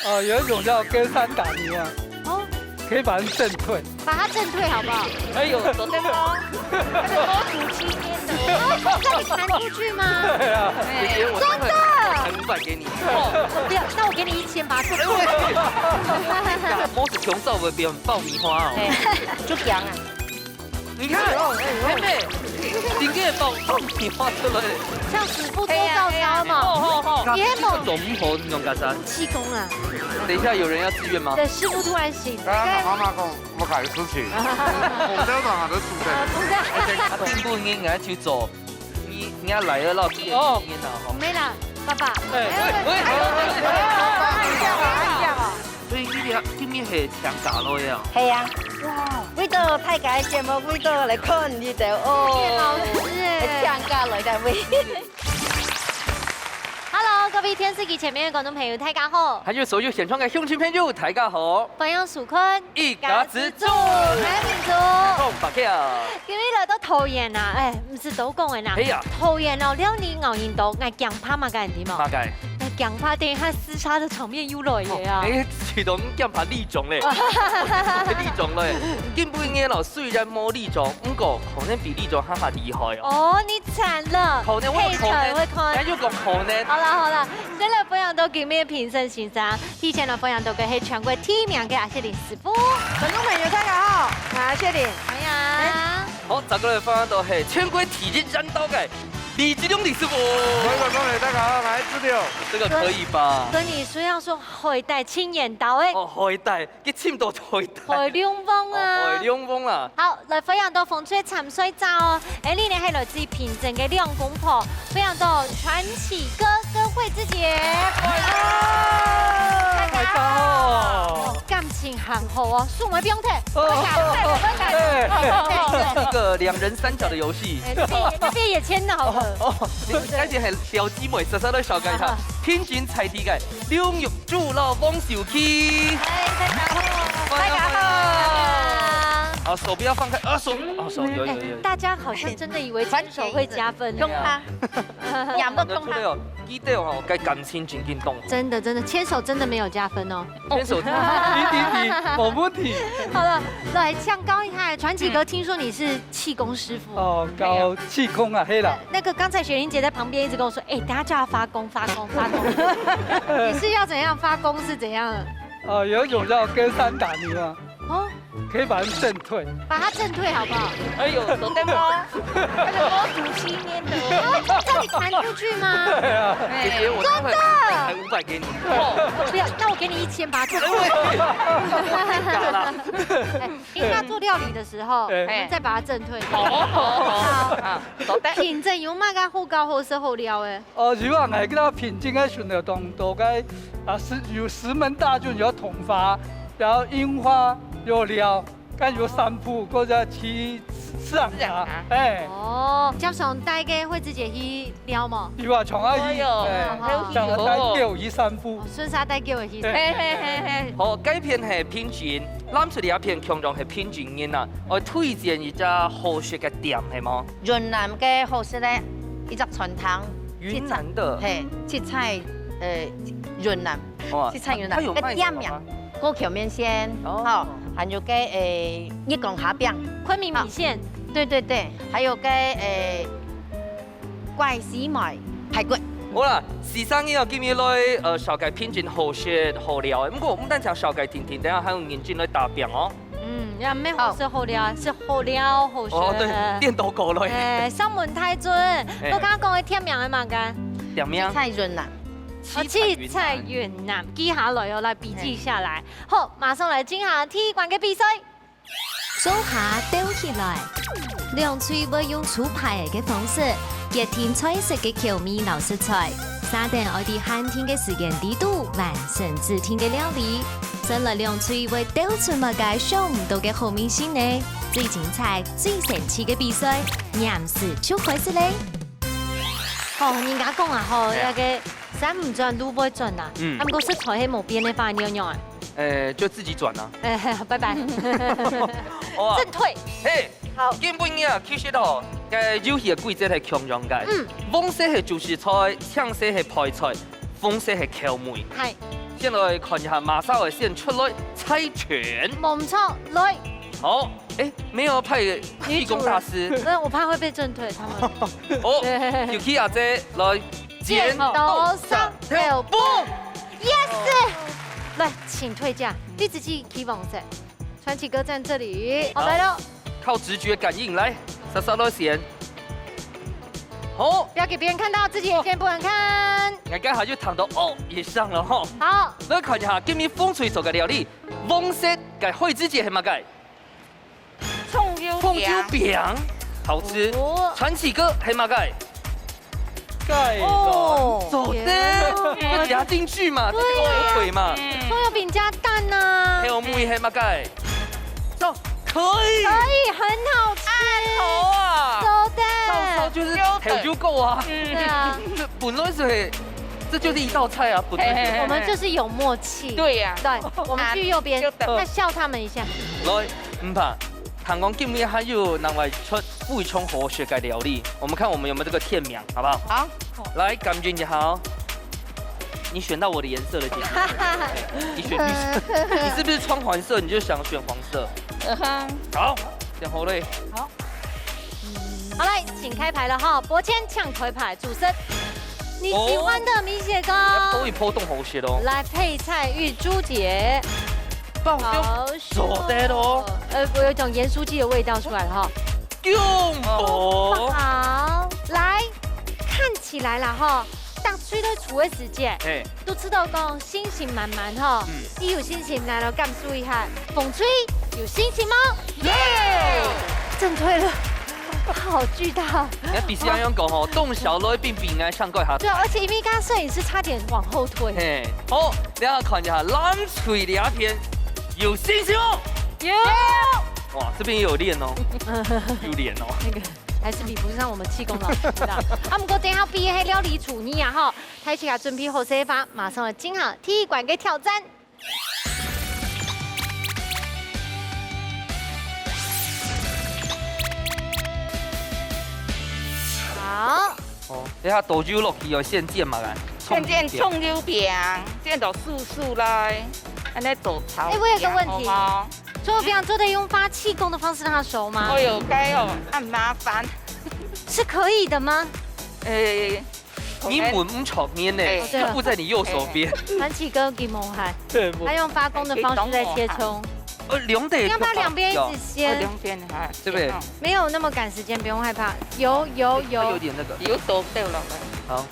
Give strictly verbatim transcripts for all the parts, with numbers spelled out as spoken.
哦，有一种叫跟山打牛啊，哦，可以把人震退。把它震退好不好？哎呦，走掉了。那个多足青年的。哦，这里弹出去吗？对啊。哎，姐姐，我真的弹五百给你。哦，不要，那我给你一千吧，这个。哎，我是穷少，我不要爆米花哦。哎，就讲啊。 你看，妹妹，你给爆爆米花出来。像师傅做灶烧嘛。好好好。你很猛。这个总好，你用干啥？气功啊。等一下有人要自愿吗？对，师傅突然醒。刚刚妈妈讲，我改事情，我不知道哪个出生。不是。啊，顶部应该去走，你你要来了，老弟，哦，你拿好。没啦，爸爸。哎，喂喂。 所以今日今日係請假咯呀？係啊，哇，為到大家个節目，為到來看你兜哦。葉老師哎。請假來單位。Hello，各位電視機前面的觀眾朋友，大家好。還有所有線上的鄉親朋友，大家好。歡迎收看一家之煮。我係明珠。我係白客。今日來到桃園啊，哎，毋係都講个啦。係啊。桃園哦，了你咬人到，愛驚怕麼个，你知無？麼个？ 哎，講怕等一下廝殺的場面又來了啊！哎，其中講怕立中嘞，立中嘞。今晡日咯，雖然無立中，毋過可能比立中還較厲害哦。哦，你慘了，可能我有可能，黑腿會看。那就講可能。好了好了，先來分享到今日評審先生，提前來分享到个係全國第一名个阿雪玲師傅。觀眾朋友大家好，我係阿雪玲。哎呀，好，再過來分享到係全國第一戰鬥个李志忠李師傅。各位觀眾朋友大家好，我係志忠。這個可以吧？跟你說要說海帶青眼刀哎。哦，海帶，佢尋到海帶。海龍王啊。哦，海龍王啊。好，來分享到紅隊參賽者哦。哎，你呢係來自平鎮个兩公婆，分享到傳奇哥跟惠子姐。大家好。感情很好哦，送我不用退。哦，哎，這個兩人三角的遊戲。哎，那邊也簽了好了。哦，哦，你該天還聊姊妹，稍稍的小看一下，平均彩體个。 劉玉珠摎王秀琪。哎，大家好。大家好。啊，手不要放開，啊，手，啊，手，有，有，有。哎，大家好像真的以為牽手會加分呢。動他。也不動他。看得出來哦，記得哦，該感情真緊動。真的，真的，牽手真的沒有加分哦。牽手，停，停，停，我不停。好了，來，請教一下，傳奇哥，聽說你是氣功師傅。哦，搞氣功啊，係啦。那個剛才雪玲姐在旁邊一直跟我說，哎，等下叫她發功，發功，發功。你是要怎樣發功？是怎樣？哦，有一種叫跟山打牛啊，哦，可以把人震退。把他震退好不好？哎呦，走掉了。那个多足青年的。哦，这里弹出去吗？对啊。哎，姐姐，我待会弹五百给你。哦，不要，那我给你一千吧，这个。哎，我也，太假了。哎，等一下做料理的时候，哎。我们再把它震退。哦，好，好，好。啊，走的。品质有嘛个好搞好食好料诶？ 哦，如果𠊎个品質个選擇當多个，啊，石，有石門大圳，有桐花，然後櫻花，有料，跟有三步，或者去市場啊，市場啊。哎。哦，接上帶个會直接去料無？有啊，從阿姨，哎喲，哎，好，好。想要帶狗去散步。哦，順續帶狗去。嘿，嘿，嘿，嘿。好，該片係平鎮，藍色這片共樣係平鎮人啊，愛推薦一隻好食个店係無？ 雲南个好食个一隻餐廳，雲南的。七彩，嘿，七彩，呃，雲南，哇，七彩雲南，它有賣什麼嗎？个店名，過橋面線，哦。吼，還有个，誒，月光蝦餅，昆明米線。啊，對，對，對，還有个，誒，怪西梅排骨。好啦，時生呢，今日來，呃，紹介品質好食好料个，毋過毋單淨紹介定定，等下還有認真來打餅哦。 嗯，也毋係好食好料，係好料好食。哦，對，顛倒過來。哎，上門大圳，哎。我剛剛講个店名係麼个？店名？七彩雲南。哦，七彩雲南，記下來哦，來筆記下來。好，馬上來進行第一關个比賽。做下鬥起來。兩隊會用出牌个方式，決定菜色个口味摎食材。 續等愛在限定个時間裡肚完成指定个料理。先來兩隊會鬥出麼个想毋到个好味緒呢？最精彩、最神奇个比賽，黏時就開始咧！吼，人家講啊吼，哎呀。該个山毋轉，路會轉啊。嗯。啊，毋過食材係無變个話，你仰仔啊？ 呃，就自己轉啊。哎，拜拜。哇。正退。嘿，好。今晡日啊，其實吼，該遊戲个規則係共樣个。嗯。黃色係主食材，青色係配菜，紅色係口味。嗨。先來看一下，馬上會先出來猜拳。冇錯，來，好，哎，沒有派氣功大師。不是，我怕會被震退，他們。哦，Yuki阿姐來，剪刀石頭布布。 ，yes！来，請退架，你自己起王色。傳奇哥站這裡，好，來了，靠直覺感應來，莎莎來選。好，不要給別人看到，自己也先不能看。你剛才就躺到哦，也上了哈。好，來看一下，今日風水做个料理，黃色个海蜇節係麼个？蔥油蔥油餅，餅，好吃。哦傳奇哥係麼个？蓋哦，做得，耶要夾進去嘛，這個有腿嘛。嗯，蔥油餅加蛋呢還？有妹係麼个？做可以，可以，很好吃。好啊，做得。照烧就是調就夠啊。嗯對啊，這本來是，這就是一道菜啊，本來是。我們就是有默契。對呀，對，我們去右邊就，等再笑他們一下。來，毋怕，聽講今日還有另外出非常好食个料理，我們看我們有沒有這個天命，好不好？好，來，感覺一下哦。你選到我的顏色了，姐姐。哎你選綠色，你是不是穿黃色，你就想選黃色？嗯哼，好，選好嘞。好，來，請開牌了哈，伯謙搶開牌，主持人，你喜歡的米血糕都一波動好食哦。來配菜玉珠姐，爆掉好做得咯。呃，我有一種鹽酥雞的味道出來了哈。用哦。好，來，看起來啦哈，當吹到出的時間，哎，都知道講信心滿滿哈。嗯你有信心來了感受一下，風吹有信心嗎？耶！震退了，好巨大。你看比西洋用讲吼，洞小来并比应该上过哈。對啊，而且因為剛剛攝影師差點往後退。嘿，好，等一下看一下蓝隊這片有信心哦。有。哇，這邊也有練哦，有練哦。那個還是比不上我們氣功老師的。啊，毋過等一下比係料理廚藝啊吼，大家準備好勢吧，馬上來進行第一關个挑戰。好，哦，等一下倒酒落去哦，先煎嘛來。先煎蔥油餅，煎到酥酥來，安尼做炒。哎我有個問題好無？蔥油餅做得用發氣功的方式讓它熟嗎哎？呦，該哦，恁麻煩。是可以的嗎？誒，你門毋著面呢，哎它不在你右手邊。傳奇哥給蒙汗，對，我他用發功的方式在切蔥。呃，兩點。你要不要兩邊一起哦，煎？兩邊哈，對不對哦沒有那麼趕時間，不用害怕。有有它有有，點那個。有倒掉落來，好，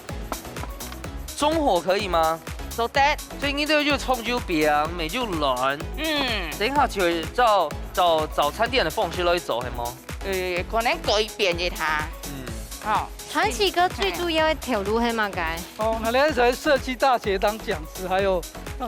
中火可以嗎？做得。所以你這個就蔥油餅，乜就卵，嗯，等一下就照照早餐店的方式來做，係無？誒，可能改變一下，嗯，哦。傳奇哥最主要的頭路係麼个？哦，我那時候社區大學當講師，還有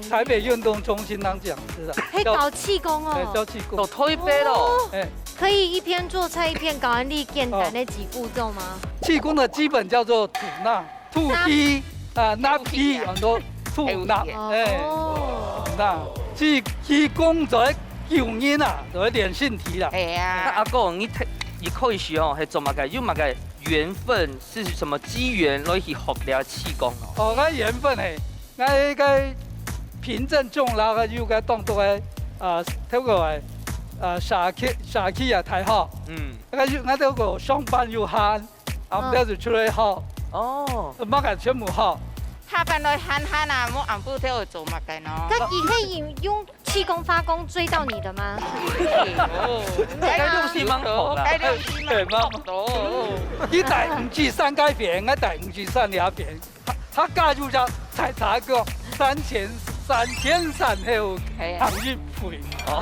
台北運動中心當講師啊，可以搞氣功哎，哦。教氣功到。台北咯。哎，可以一邊做菜一邊教恁樣簡單的幾步驟嗎？氣功的基本叫做吐納，吐氣啊，納氣，很多吐納，哎，哦，那氣氣功就係救人啊，就係練身體啦。係啊，那阿公，你太你可以學哦，係做麼个？有麼个緣分是什麼機緣來去學了氣功哦？哦，該緣分嘿，該該平鎮種啦，該有該當多个啊，透過个啊社區社區啊，大學，嗯，該有該透過上班有閒，暗晡就出來學，哦，麼个全部學。下班來閒閒啊，無暗晡頭做麼个呢？那你可以用氣功發功追到你的嗎？哦，該用心蠻好啦該用心蠻好哦。佢戴五指山該片，𠊎戴五指山這片，佢佢加入隻採茶个三千三千三後係啊行一倍。哦，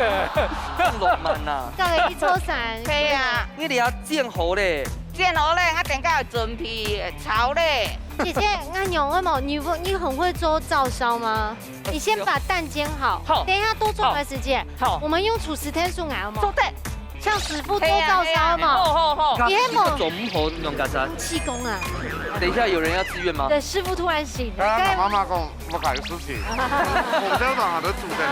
更浪漫呐。到了一抽三，係啊，你這煎好咧，煎好咧，我等下準備炒咧。姐姐，那你會嗎？你不，你很會做照燒嗎？你先把蛋煎好，好等一下多做段時間，好我們用廚師天數來好嗎？做得。像師傅做照燒嘛，好好好。你還無做毋好用家啥？氣功啊？等一下有人要自願嗎？對，師傅突然醒，剛剛媽媽講，我改事情，紅燒肉都煮得，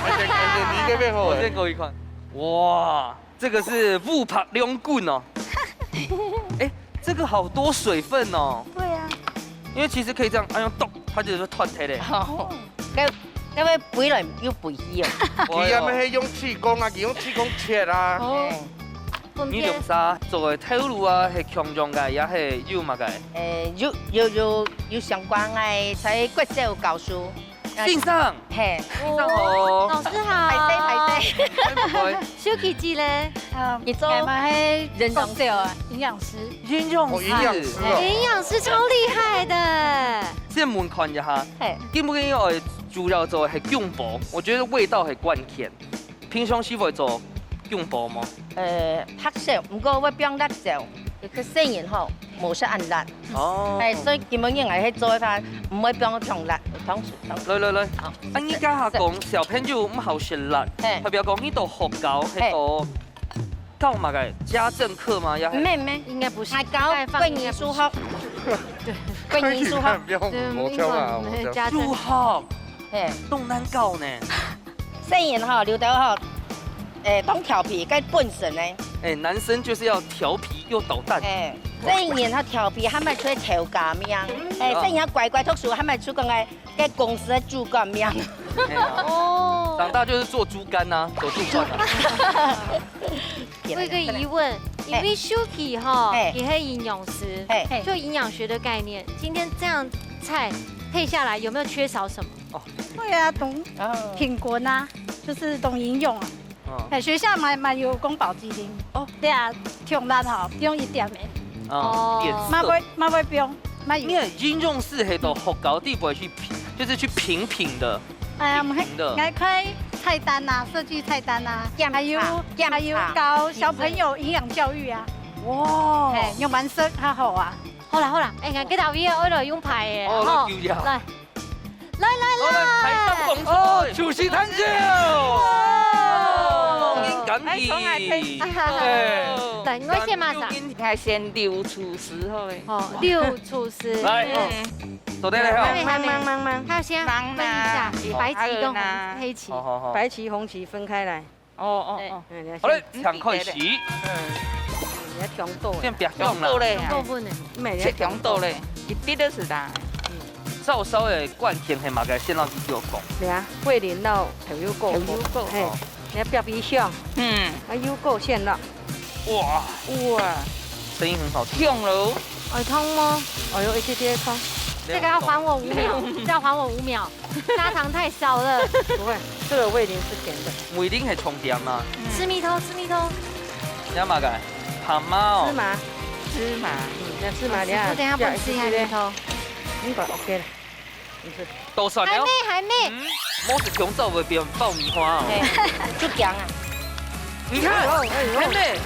而且你這邊好我先給我一看，哇，這個是烏白涼滾哦。哎，這個好多水分哦。對啊，因為其實可以這樣，哎呦，咚，它就是脫開的。好，該該會飛來又飛去哦。佢也毋係用氣功啊，佢用氣功切啊。哦，哎，分辨。你兩儕做个頭路啊，係共樣个，也係有麼个？哎，有有有有相關个，在國小教書。先生，嘿，先生好。老師好。歹勢歹勢。哎，不會。小琪姐咧？嗯，佢做，係嘛，係人工國小啊，營養師。營養師。哦，營養師哦。營養師超厲害的。先問看一下，嘿。今晡日愛主要做个係薑婆，我覺得味道係關鍵。平常時會做薑婆嗎？呃，較少，毋過會放辣椒，有个細人吼，無食恁辣。哦。哎，所以今晡日𠊎係做一下，毋會放當辣，有糖水，糖水。來來來，好。啊，你剛才講小朋友毋好食辣，嘿。代表講你到學校，嘿。係到教麼个？家政課嗎？也係？毋係，毋係，應該不是。還教國語數學。對。國語數學。不要，對，我跳啊，我跳。家政。數學，嘿。當難教呢。細人吼，留到吼，誒，當調皮，該本身呢。哎，男生就是要調皮又搗蛋。哎，細人吼調皮，還賣出頭家名。哎，啊。細人乖乖讀書，還賣出講个 該公司个主管名。哎呀，哦。長大就是做豬肝啊，做主管啊。我有一個疑問，因為秀琪吼，嘿。佢係營養師，嘿。就營養學的概念，今天這樣菜配下來有沒有缺少什麼？哦。對啊，懂，哦。品管啊，就是懂營養啊。 哦。哎，學校嘛，嘛有講保基丁。哦。對啊，中辣吼，放一點仔。哦，哦。點色。嘛會，嘛會放，嘛有。你看，營養師係到學校底背去評，就是去評評的，哎呀，評評的。𠊎，𠊎看菜單啊，設計菜單啊，檢查，還有，檢查。還有教小朋友營養教育啊。哇。哎，用蠻深，較好啊。好啦，好啦，哎，𠊎這道菜愛來用排个，哦，吼。來，有呀。來。 來，來，來，來，來，排上講哦，廚師探秀。哦。哦，應該。哎，重來，重來。哎。來，你愛選麼儕？𠊎選劉廚師好咧。哦，劉廚師。來，嗯。坐下來吼。還沒，還沒。慢，慢，慢，慢。他要先分一下，忙啦。白棋跟紅，還有啦。黑棋。好，好，好。白棋、紅棋分開來。 哦，哦，對。哦。嗯，你要先，好嘞，請開始。嗯，你要強度欸。先不要動了。強度咧啊。強度不能。每人切強度咧，一滴都是啦。嗯。照燒的關鍵係麼个？先讓佢給我講。對啊，桂林佬豆油鍋。豆油鍋。嘿，哦。你要不要比香？嗯。啊，油鍋先了。哇。哇。聲音很好聽。香了。愛燙嗎？哎呦，一滴滴燙。這個要還我五秒，這個要還我五秒。 砂糖太少了。不會，這個味淋是甜的。味淋係重點嘛。嗯。赤米湯，赤米湯。你要麼个？白麻哦。芝麻。芝麻。嗯，那芝麻你要，師傅，等一下分我試一下蜜桃。應該OK了。你吃。多少了？還沒，還沒。嗯，無食香燥會變爆米花哦。對，就講啊。 你看，哎呦，哎呦。妹妹，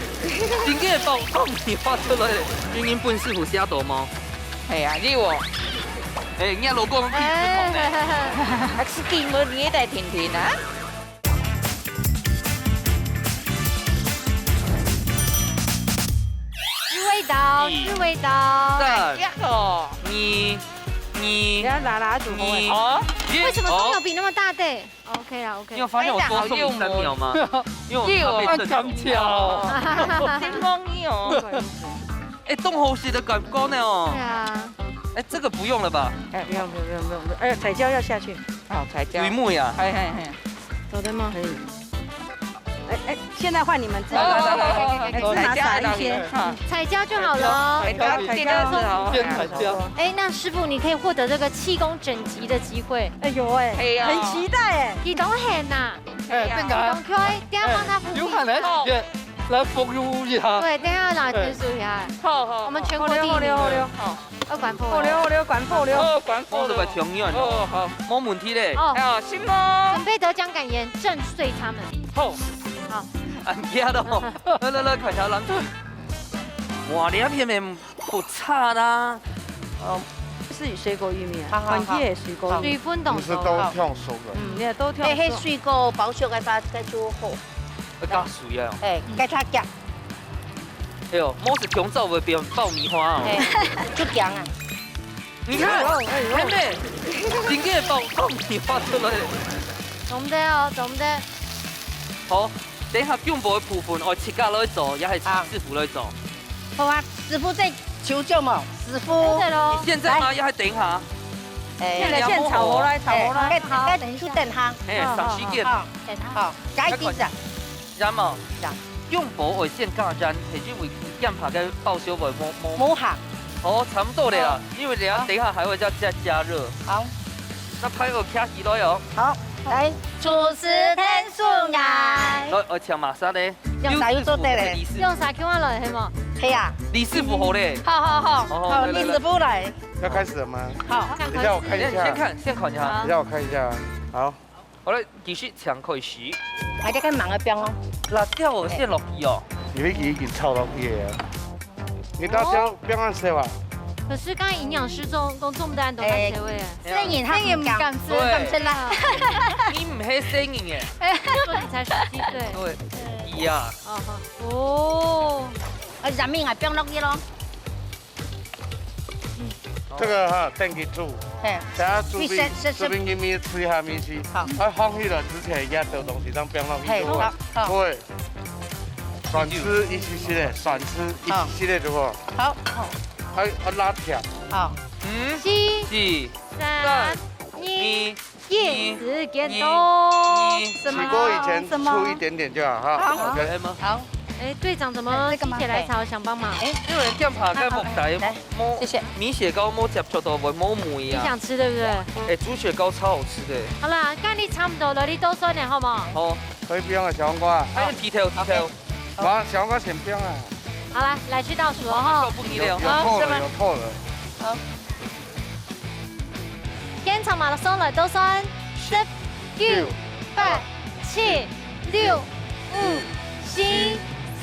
今天爆爆米花出來了，雲林本師傅寫到嗎？係啊，你哦。哎，你老公比你好呢。哎。還是給我你也得聽聽啊。試味道，一，試味道。三，呀哦。二，二，你要拿蠟燭火。二，哦。一，為什麼中油筆那麼大滴？哦。 OK 啦，OK。你有發現我多送你三秒嗎？因為我怕被震到。又有。真光你哦。哎，當好食个感覺呢哦。對啊。哎，這個不用了吧？哎，不用，不用，不用，不用，不用。哎，彩椒要下去。好，彩椒。水木呀。嘿，嘿，嘿。好的嗎？可以。哎，哎，現在換你們自己。來，來，來，來，來，哎，芝麻撒一些。好。彩椒就好了哦。彩椒，彩椒是好。先彩椒。哎，那師傅，你可以獲得這個氣功整集的機會。 哎，有哎，哎呀。很期待哎。佢當閒吶。哎，哎呀。等下。佢當開，等下幫他服務。哎，流汗來，哦。也來服務一下。對，等下來服務一下。哎。好，好，我們全國第一名。好，好，好，好。要管服務。好，好，好，管服務。哦，管服務。我這個挺遠的。哦，好。沒問題嘞。哦。哎呀，行哦。準備得獎感言，震碎他們。好。好。啊，你看到，來，來，來，看一下，來。哇，你那片面 不差啦。哦，是水果玉米啊，好，好，好。番茄的水果玉米。水分當多。毋係都燙熟个。嗯，你看都燙熟。嘿，嘿，水果包熟个話，該就好。要加水啊。嘿，該較鹹。哎喲，無食香燥會變爆米花哦。嘿，就鹹啊。你看，哎喲，哎喲。妹妹，今天爆爆米花出來了。懂得哦，懂得。好，等一下薑婆的部分，我自家來做，也係請師傅來做。 好啊，師傅在求救嘛，師傅。對咯。你現在嗎？來。也係等一下？哎，現在現炒好來，炒好來。哎，好，該，該等一下。就等下。哎，好，上時間。好，好，等下。好，該一隻。 鹽哦，鹽。用火會先加鹽，係因為佢驚怕个包燒會無，無，無行。哦，差不多了啦，好。因為等下，好。等一下還會再，再加熱。好。那派我徛起來哦。好，來，廚師𢯭手𠊎。來，我請馬上呢。用啥又做得嘞？李師傅。用啥叫我來，係無？係啊。李師傅好嘞。好，好，好，好，好，來，來，李師傅來。要開始了嗎？好。等一下，我看一下。先，先看，先看一下。好。等一下，我看一下。好。 好了，繼續請開始。大家看忙个表哦。辣椒哦，先落去哦。因為佢已經炒落去了啊。你辣椒不要按手啊。可是剛才營養師中，中，中不單都在切位耶。哎，生人他不敢，生人不敢吃。對。敢吃辣。你毋係生人耶。說你才十七歲。對，係啊。哦，好。哦。啊，下面還不用落去咯。 這個哈，等佢煮。嘿。等下煮冰，你先，先，先。煮冰給你吃一下，米奇。好。啊，放去了之前，一定要丟東西，這樣不要浪費，嘿，對不對？好，好。對。蒜絲一息息的，蒜絲一息息的，如果。好。好。啊，啊，辣條。好。嗯。四、四、三、三、二、二、一，時間到。二、二。什麼？起鍋以前，什麼？出一點點就好哈。好。OK。好。哎，隊長怎麼心血來潮想幫忙？哎，這個人這樣爬在木台，來，摸，謝謝。米血糕摸夾球都會摸摸一樣。你想吃對不對？哎，豬血糕超好吃的。好啦，該你差不多了，你倒算了好無？好。可以不用了，小黃瓜。還有皮條，皮條。OK。好，小黃瓜先不用了。好啦，來去倒數哦，哈。有，有透了，好，是嗎？有透了。好。 現場馬上來倒算，十、九、八、七、六、五、四、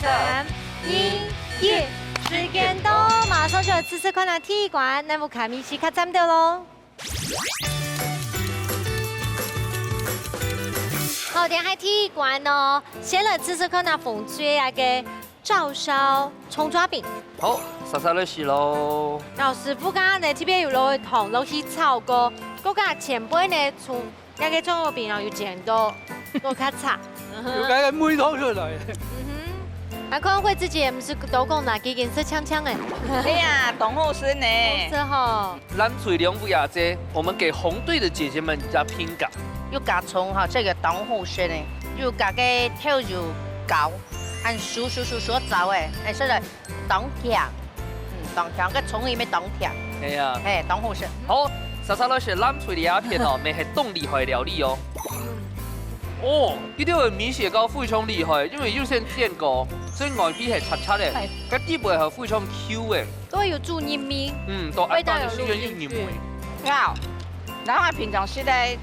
三、二、一，時間到，馬上就來試試看啊，第一關，𠊎屋下米奇較讚到咯。好，等下第一關哦，先來試試看啊，紅隊啊个 照燒蔥抓餅。好，煞煞來試咯。老師傅剛剛呢，這邊有落糖落去炒過，過加前背呢，蔥，該个蔥油餅哦，有煎到，都較脆。有該个味道出來。嗯哼，阿坤會自己也毋使多講啦，已經食淨淨誒。哎呀，當好食呢。好食吼。藍隊兩位阿姐，我們給紅隊的姐姐們一下評價。有加蔥哈，這個當好食呢，有加个豆油膏。 恁酥酥酥酥燥誒，哎，實在當甜，嗯，當甜，个蔥油乜當甜，係啊。嘿，當好食。好，煞煞來食藍隊這片哦，乜係當厲害料理哦。哦，這條个米血糕非常厲害，因為有先煎過，所以外皮係脆脆个，係。該底背係非常Q个。都有注入味，嗯，都味道有入入去。啊，然後平常時咧，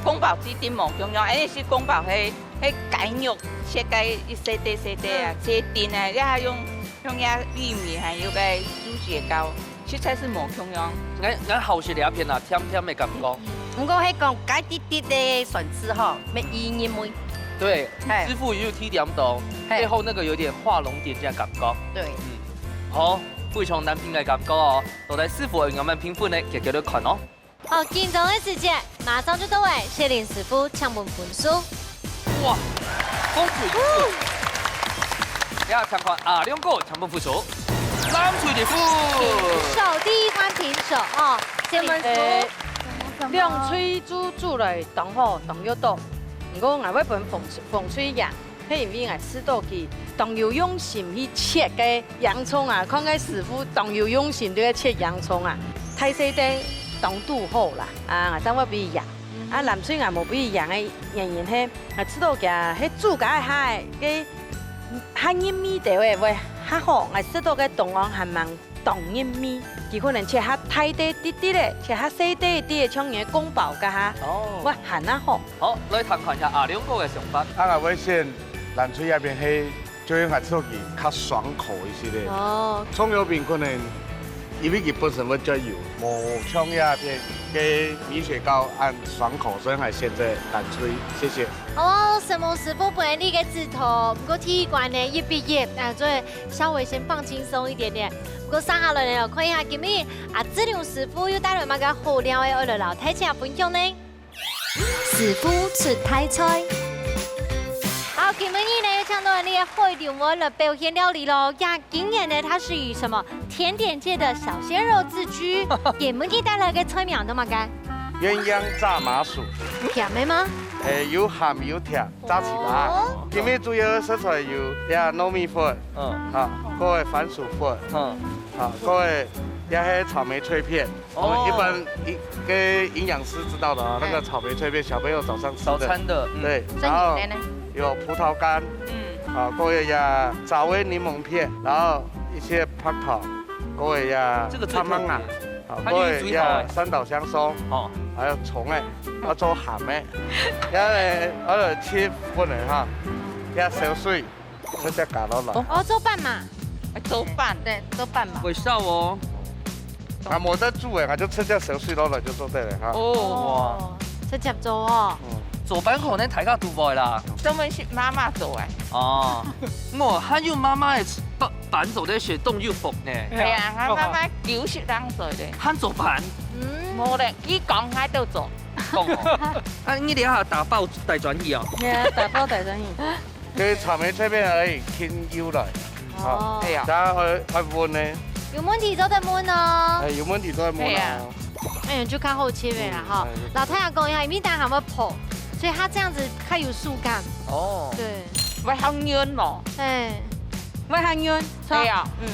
宮保雞丁無共樣，哎，係宮保係，係雞肉切个一細塊細塊啊，嗯。切丁啊，這下用，用這玉米還有个豬血糕，實在係無共樣。𠊎，𠊎好食這片啊，甜甜个感覺。毋過係講該滴滴个蒜絲吼，乜異入味。對，嘿。師傅有提點到，嘿。背後那個有點畫龍點睛的感覺。對。嗯，好，非常難評个感覺哦。到底師傅會仰般評分呢？繼續來看哦。 好，緊張个時節，馬上就到位，雪玲師傅請分分數。哇，紅隊的分數。這下請看阿良哥請分分數，藍隊的分。平手，第一關平手哦，先分數。呃，兩隊煮，煮來當好，當有道。毋過𠊎會分紅，紅隊贏。 係因為𠊎試著佢當有用心去切个洋蔥啊，看該師傅當有用心在該切洋蔥啊，大細塊當堵好啦，啊，𠊎正會分佢贏。啊，藍隊𠊎無分佢贏个原因係，𠊎試著佢係煮該下个，較入味道个會較好，𠊎試著該中央還吂 當入味，佢可能切較大垤滴滴咧，切較細垤滴滴，像你个宮保該下，哦。會還較好。好，來聽看一下阿良哥个想法。啊，𠊎會選藍隊這片係，就應該做佢較爽口一息咧。哦。蔥油餅可能因為佢本身會較油，無像這片个米血糕恁爽口，所以𠊎選擇藍隊。謝謝。好哦，承蒙師傅分你个指導，毋過第一關呢，一比一，啊，所以 稍微先放輕鬆一點點。不過，接下來呢，看一下今日阿志良師傅又帶來麼个好料个，愛來摎大家分享呢？師傅出大菜。好，今日呢，又請到𠊎俚个海龍王來表現料理咯。呀，今年呢，它是以什麼甜點界的小鮮肉自居，今晡日帶來个菜名做麼个？鴛鴦炸麻薯，甜个嗎？誒，有鹹有甜，炸起來。哦。今日主要个食材有這糯米粉，嗯。啊，還有番薯粉，嗯。啊，還有這係草莓脆片。 我們一般營，哦。跟營養師知道的啊，那個草莓脆片，小朋友早上吃的。早餐的，嗯。對，所以你呢？然後有葡萄乾，嗯。啊，還有呀，炸个檸檬片，然後一些白糖，還有呀，這個最特別。啊，它就是最好的。還有呀，三島香鬆，哦。還有蔥欸，要做鹹欸，然後呢，還有切粉的哈，要燒水。 直接加落來。哦，做粄嘛。哎，做粄。對，做粄嘛。會燒哦。啊，無得煮誒，啊，就直接燒水落來就做得了哈。哦。哇。直接做哦。嗯。做粄可能大家都會啦。專門係媽媽做誒。哦。我還有媽媽个粄，粄做得係當有福呢。哎呀，𠊎媽媽九十零歲咧。還做粄？嗯。無咧，佢講𠊎都做。講哦。啊，你這下打包帶轉去哦。係啊，打包帶轉去。 佢草莓脆片而已，輕油來。哦。好，哎呀。大家愛，愛問呢。有問題做得問哦。哎，有問題做得問哦。哎呀。哎，就較好切个啦，嗯，哈。哎，就老太太講一下，因為等下還會破，所以它這樣子較有手感。哦。對。會較軟咯。哎。會較軟，著。哎呀。嗯。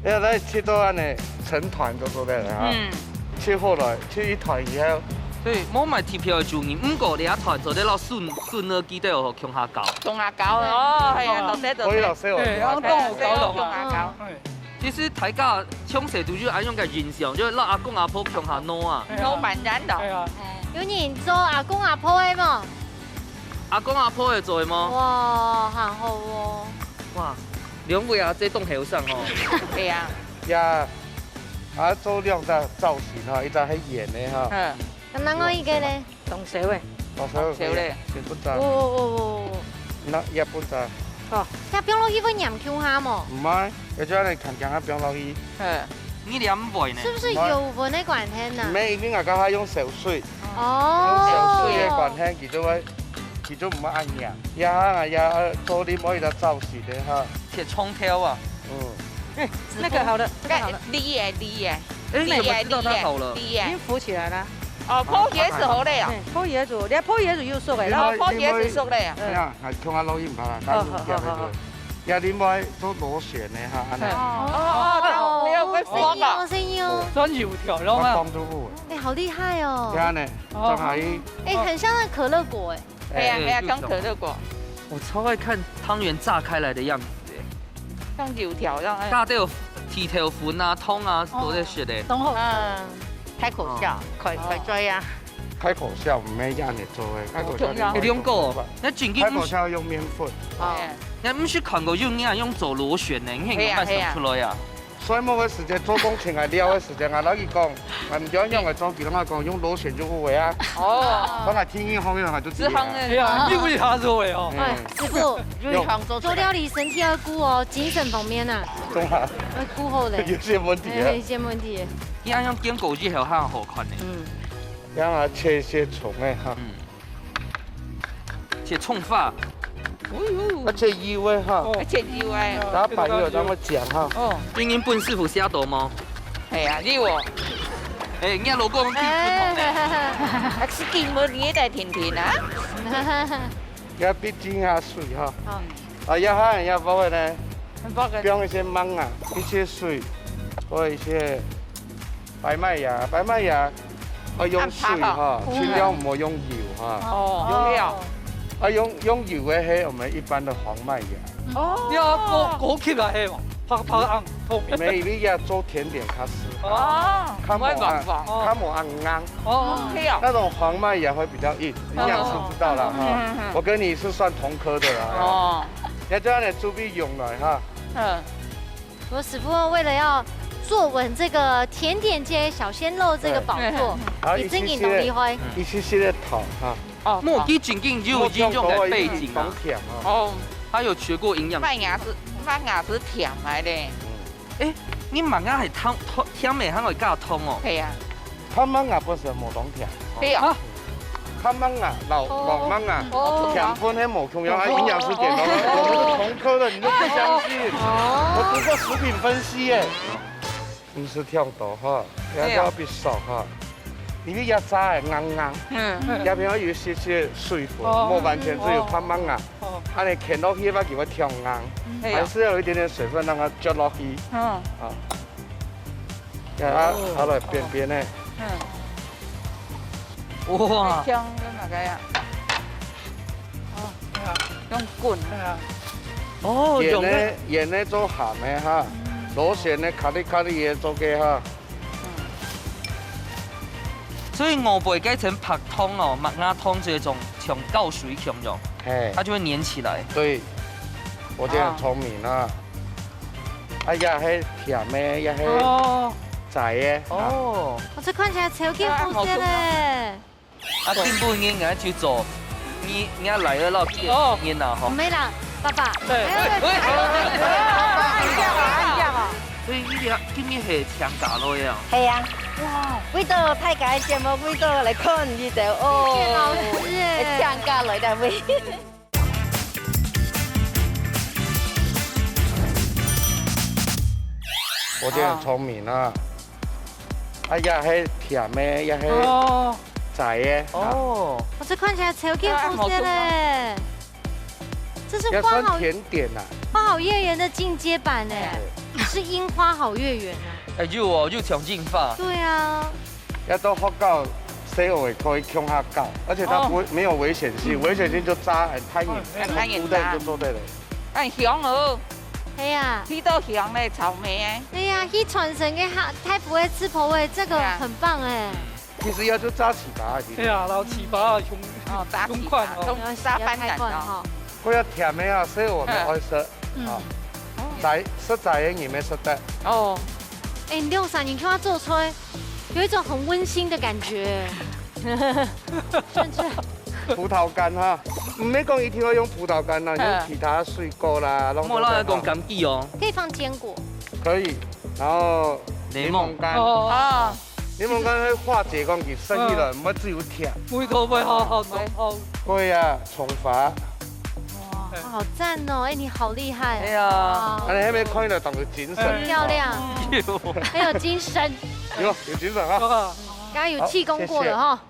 哎呀，來切到恁呢，成團都做得了哈。嗯。切好來，切一團以後。對，無買特別个注意，毋過這一團做得摎筍，筍个基底哦， 共下攪。共下攪，哦，係啊，做得做得。可以老師哦。哎，啊，共下攪咯。共下攪。哎。其實大家從細就有恁樣个印象，就係摎阿公阿婆共下挼啊。哎呀。挼粄圓咯。哎呀。有人做阿公阿婆个無？阿公阿婆个做个無？哇，還好哦。哇，兩位阿姊當後生哦。係啊。呀，啊，做兩隻造型哈，一隻係圓个哈。嗯。 該另外一個呢？當燒个。當燒个可以啊，當燒个。先分隻。哦，哦，哦，哦。該也分隻。哦，該放落去會黏共下無？毋會，也就恁呢輕輕仔放落去。嗯。你黏毋會呢？係毋係油分个關係呢？毋係，因為𠊎剛剛用燒水。哦。用燒水个關係，佢就會，佢就毋會恁黏。也哈，也，呃，做另外一隻造型个哈。切蔥頭啊。嗯。哎，那個好了，那個好了。該你个，你个。 哎，你怎麼知道它好了？你个，你个。已經浮起來了。哦，破茄子好了啊。哎，破茄子，你看破茄子又熟了，然後，哦，破茄子熟了啊。哎呀，還同下錄音吧啦，哦，好，好，好，好。也另外做螺旋个哈，恁呢。哦，哦，哦，沒有，會浮的。聲音哦，聲音哦。轉油條了嘛。我幫助我。哎，好厲害哦。這樣呢，哦。正好一，哎，很像那可樂果哎。 係啊，哎，係啊，像可樂果。我超愛看湯圓炸開來的樣子哎。像油條一樣，哎。大家都有剃頭粉啊、湯啊，哦。都在食的。當好食。嗯，開口笑，哦。開，開嘴啊。開口笑毋係恁呢做个，開口笑哦，哎，兩個哦，該正經毋係。開口笑用麵粉。哦。哎。該毋係看過有人用做螺旋个，你看係啊，有辦法想出來啊？係啊。 睡目个時節做工程啊，尞个時節啊，摎佢講，啊，毋知仰仔做，佢摎𠊎講，用螺旋就有个啊。哦。所以𠊎天氣好个時候就知啊。係啊，你為啥做个哦？哎，師傅，用做料理身體要顧哦，精神方面啊，當然。要顧好嘞。有些問題啊。哎，有些問題。你恁樣煎過以後，還好看呢。嗯。讓它切一些蟲哎哈。嗯。 切蔥花。哦喲。啊，切幼个哈。哦。啊，切幼个。然後擺个，然後講哈。哦。今日分師傅寫到無？係啊，你哦。哎，你老公幾不同呢？啊，係根本你在聽聽啊。要畢竟啊，水哈。好。啊，要哈，要包个呢。包个。放一些芒啊，一些水，或一些 白麥芽，白麥芽，啊，用水哈，盡量毋好用油哈。哦，用料。啊，用，用油个係我們一般的黃麥芽。哦。你要高，高級个係嘛？白白紅，透明。因為佢愛做甜點較適合。哦。較無恁，較無恁硬。哦。係啊。那種黃麥芽會比較硬，營養師知道啦哈。嗯，嗯，嗯。我跟你是算同科的啦。哦。你看這樣的豬皮用來哈。嗯。 我師傅為了要坐穩這個甜點界小鮮肉這個寶座，嗯。你真的當厲害。一息息个糖哈。哦，莫佢正經有營養个背景啊。莫忒多，佢當甜哈。哦。他有學過營養。麥芽係，麥芽係甜个咧。嗯。哎，你麥芽係湯，湯，甜个，還會加湯哦。係啊。 白麥芽本身無當甜。係哦。啊。白麥芽，老，哦。老麥芽，哦。甜分係無共樣，啊，營養師點到的，我們是同科的，你都不相信。哦。我讀過食品分析耶。毋使忒多哈，也哎呀。不要必少哈，因為這炸个硬硬，嗯。這片有一些些水分，哦。無完全是有淡薄啊。哦。恁樣牽落去，佢會忒硬，哎呀。還是要有一點點水分，讓它撅落去。嗯。啊。啊，哦。啊，來扁扁个。嗯。哇。香跟哪个呀？哦，用滾。哦，用个。圓个，圓个做鹹个哈，螺旋个，卡哩卡哩个做个哈。 所以外背該層白湯哦，麥芽湯這種像膠水共樣，嘿。它就會黏起來。對，我這樣聰明啊。啊。啊，也係甜个，也係哦。炸个。啊。哦。哦，這看起來超級好食嘞。啊，今晡日𠊎就做，你，你也來了，老弟，哦。你哪吼？沒啦，爸爸。對。哎，哎，哎，哎，哎，哎，哎，哎，哎，哎。所以你這今日係請假來啊？係啊。哇。為到大家个節目，為到來看你兜哦。謝謝老師耶。係請假來个喂。我這樣聰明啊。啊，也係甜个，也係哦。炸个。哦。哦，這看起來超級好食嘞。 這是花好，也算甜點啊。花好月圓的進階版哎，哎。是櫻花好月圓啊。哎，有哦，有像櫻花。對啊。要到學校，細學也可以共下搞，而且它不會，哦。沒有危險性，嗯。危險性就炸，哎，太遠，哎，太遠炸。就做得了。哎，香哦。哎呀。提到香嘞，草莓哎。哎呀，去傳承給他，太婆的、吃婆的，這個很棒哎。對啊。 其實也就炸粢粑而已。對啊，然後粢粑啊，用，哦，炸粢粑，用款哦。用炸番茄哦。不要甜的啊，所以我們愛吃，嗯。啊，哦。來，食齋个人也食得。哦。哎，你兩儕人看佢做出來，有一種很溫馨的感覺。甚至葡萄乾哈，毋係講一定要用葡萄乾啦，嗯。用其他水果啦，攏做得哈。莫亂講柑橘哦。可以放堅果。可以，然後檸檬乾。檸檬。哦。哦。 檸檬乾會化解講佢食起來，嗯。毋會只有甜。味道會好好濃厚。會啊，蔥花。哇，好讚哦！哎，你好厲害。哎呀。哇。哎，你還沒看到當有精神。很漂亮。哎呦。很有精神。有，有精神啊。哇。剛剛有氣功過了哈。好，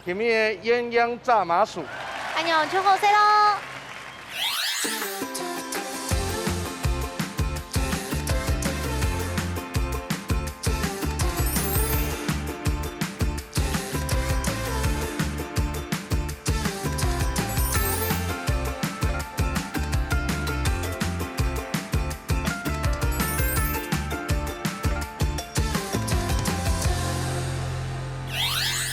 謝謝。今日的鴛鴦炸麻薯。哎呦，就好勢咯。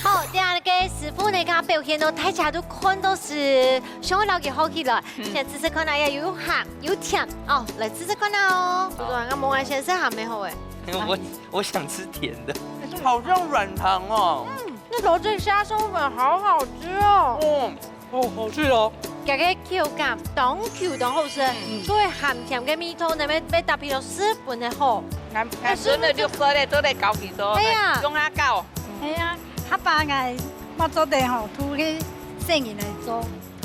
好，這下个師傅呢，佢表現到大家都看到係想愛摎佢學起來。嗯。先試試看啊，也有鹹有甜哦，來試試看啊哦。好。不錯，該無愛先試鹹个好誒。我，我想吃甜的。好像軟糖哦。嗯，那頭這蝦鬆粉好好吃哦。嗯。 哦，好吃哦。這个口感當Q當好食，嗯。所以鹹甜个味道呢，愛，愛搭配到十分个好。哎，真的綠色的做得搞起做，哎呀。用它搞。哎呀，下擺𠊎嘛做得吼，渡去細人來做。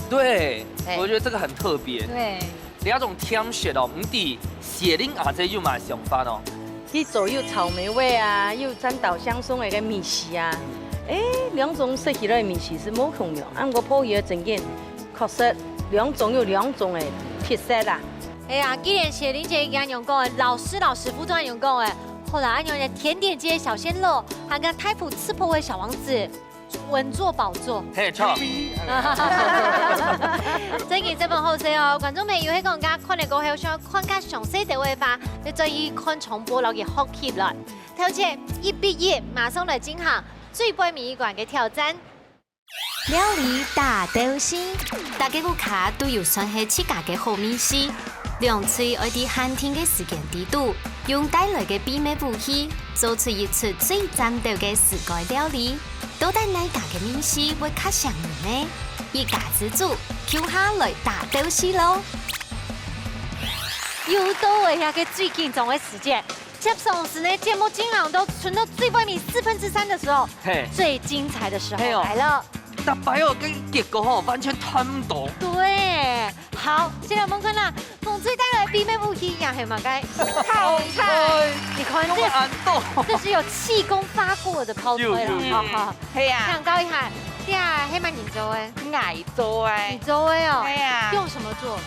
對，哎。我覺得這個很特別。對。你那種甜食哦，毋知雪玲阿姊有麼想法哦？ 佢做有草莓味啊，有沾到香鬆个个味緒啊。誒，兩種食起來个味緒係無共樣，啊，毋過配起來真經，確實兩種有兩種个特色啦。哎呀，既然雪玲姐恁樣講，老師、老師傅都恁樣講誒，好啦，恁樣个甜點界个小鮮肉，還有大埔吃婆个小王子， 穩坐寶座。嘿，著。真經十分好勢哦，觀眾朋友，係講大家看了過後，想愛看較詳細个話，你再去看重播，摎佢學起來。頭前一比一，馬上來進行最尾一關个挑戰。料理大鬥西，大家屋下都有算係自家个好味緒，兩隊愛在限定个時間裡肚，用帶來个秘密武器，做出一出最讚鬥个自家料理。 到底哪家个味緒會較餳人呢？一家之煮，共下來大鬥西囉！又到了這个最緊張个時節，接上時呢，節目進行到伸到最尾面四分之三的時候，嘿。最精彩的時候嘿哦。來了。逐擺哦，跟結果吼完全差毋多。對，好，現在我們看啦，紅隊帶來秘密武器也係麼个？泡菜。你看這，用恁多。這是有氣功發過的泡菜了，有，有，有。哈哈。係啊。請教一下，這係麼人做的？𠊎做的。你做的哦？係啊。用什麼做？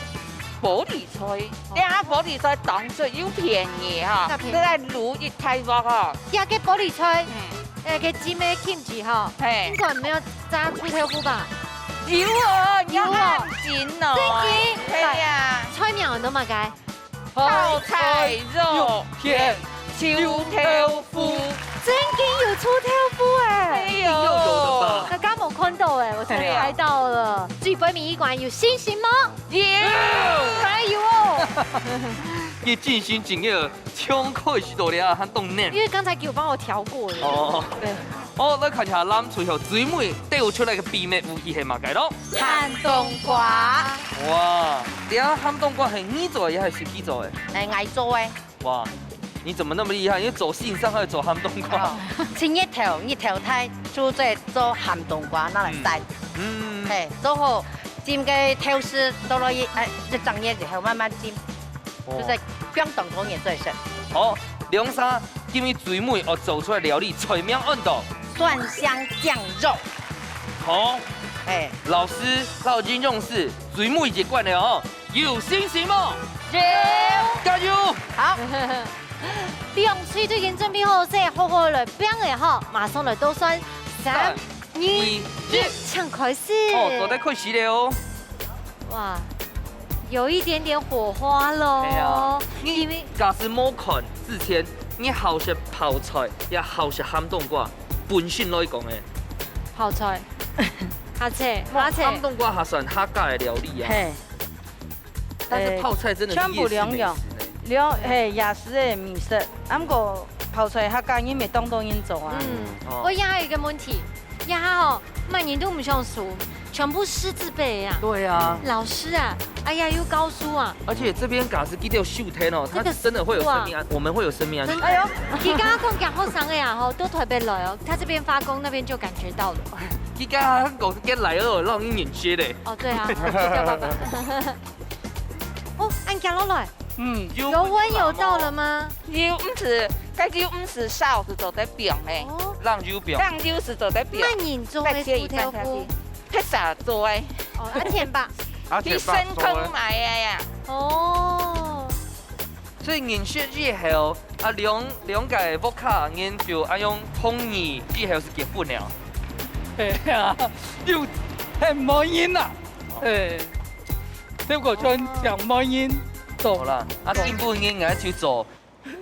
玻璃菜，哦。這下玻璃菜當出又便宜哈，那便宜。你來滷一大鑊哦。這个玻璃菜，嗯。 呃，該浸个kimchi吼，嘿。應該沒有炸臭豆腐吧？有哦，有哦。你要看緊哦。正經？係啊。來，菜名安到麼个？泡菜肉片臭豆腐。正經有臭豆腐哎。哎喲。一定要有的吧？剛剛我看到哎，我才拍到了。對啊。最尾尾一關有信心嗎？有。加油哦！佢信心真个 衝開始到了，還當嫩。因為剛才給我幫我調過了。哦。對。好，來看一下藍隊後最尾兜出來个秘密武器係麼个咯？鹹冬瓜。哇，這鹹冬瓜係你做个還係佢做个？哎，𠊎做个。哇，你怎麼那麼厲害？你做先生還做鹹冬瓜？哦，趁日頭，日頭大，就在做鹹冬瓜，拿來曬。嗯。嗯。嘿，做好，浸个豆豉，倒落去，哎，一整夜以後慢慢浸。 哦。就係放當多年再食。好，兩儕今日最尾愛做出來料理，菜名安到？蒜香醬肉。好。哎。老師，到金融是最尾一關了哦，有信心無？有。加油！好。兩隊都已經準備好勢，好好來拚了吼，馬上來倒算。三、三、二、二、一，請開始。哦，做得開始了哦。 哇，有一點點火花咯。哎呀，因為你假使無看之前，你好食泡菜，也好食鹹冬瓜，本身來講誒。泡菜，下菜，下菜。鹹冬瓜還算客家个料理啊。嘿。但是泡菜真的是夜市美食呢。呃，全部兩樣。兩，嘿，夜市个美食。啊，毋過泡菜客家人乜當多人做啊。嗯，哦。我也還有一個問題， 這下吼，麼人都毋想輸，全部師字輩啊。對啊。老師啊，哎呀，又教書啊。而且這邊假使佢兜收聽哦，他真的會有生命安，這個書啊。我們會有生命安全。真的。哎喲，佢剛剛講講學生个啊，吼，都特別來哦，他這邊發功，那邊就感覺到了。佢剛剛講跟來哦，讓你認識嘞。哦，對啊，就叫爸爸。哦，恁樣落來。 嗯。有溫有到了嗎？有，毋使，該就毋使燒，係做得放誒。哦。冷油放。冷油係做得放。麼人做个臭豆腐？再切一半下去。披薩做誒。哦，阿錢吧。阿錢吧做誒。去深坑買个呀。哦。所以認識以後，啊，兩，兩個屋下人就恁樣同意，以後係結婚了。係啊，又很無癮啊。哦。誒。 結果全講無人做。好啦，啊，做。新婦人愛去做，